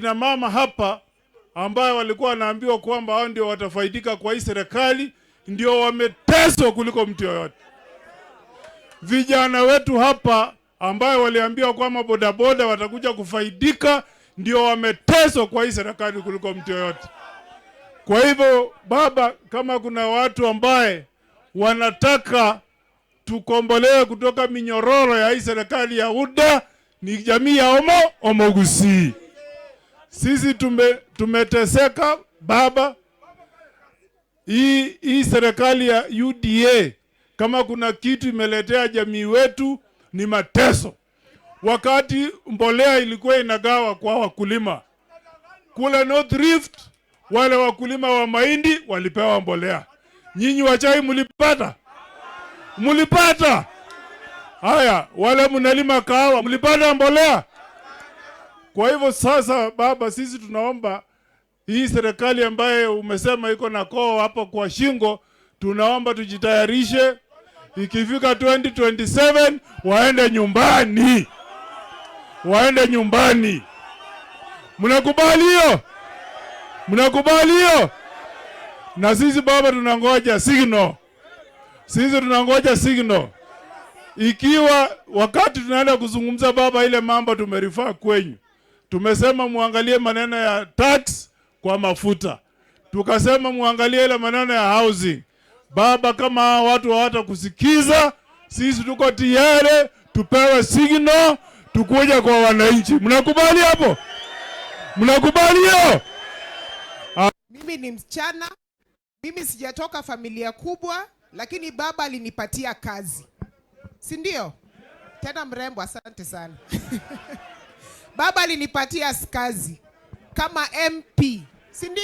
Kina mama hapa ambayo walikuwa wanaambiwa kwamba hao ndio watafaidika kwa hii serikali ndio wameteswa kuliko mtu yoyote. Vijana wetu hapa ambayo waliambiwa kwamba bodaboda watakuja kufaidika ndio wameteswa kwa hii serikali kuliko mtu yoyote. Kwa hivyo baba, kama kuna watu ambaye wanataka tukombolewe kutoka minyororo ya hii serikali ya UDA ni jamii ya Omogusii. Sisi tumeteseka baba. Hii serikali ya UDA kama kuna kitu imeletea jamii wetu ni mateso. Wakati mbolea ilikuwa inagawa kwa wakulima kule North Rift, wale wakulima wa mahindi walipewa mbolea. Nyinyi wa chai mlipata? Mlipata? Haya, wale mnalima kahawa mlipata mbolea? Kwa hivyo sasa, baba, sisi tunaomba hii serikali ambaye umesema iko na koo hapo kwa shingo, tunaomba tujitayarishe, ikifika 2027 waende nyumbani, waende nyumbani. Mnakubali hiyo? Mnakubali hiyo? Na sisi baba, tunangoja signal, sisi tunangoja signal. Ikiwa wakati tunaenda kuzungumza baba, ile mambo tumerefer kwenyu, tumesema muangalie maneno ya tax kwa mafuta, tukasema muangalie ile maneno ya housing. Baba, kama hawa watu hawatakusikiza, sisi tuko tayari tupewe signal tukuja kwa wananchi. Mnakubali hapo? Mnakubali hiyo? Mimi ni msichana, mimi sijatoka familia kubwa, lakini baba alinipatia kazi, si ndio? Tena mrembo, asante sana. Baba alinipatia kazi kama MP, si ndio?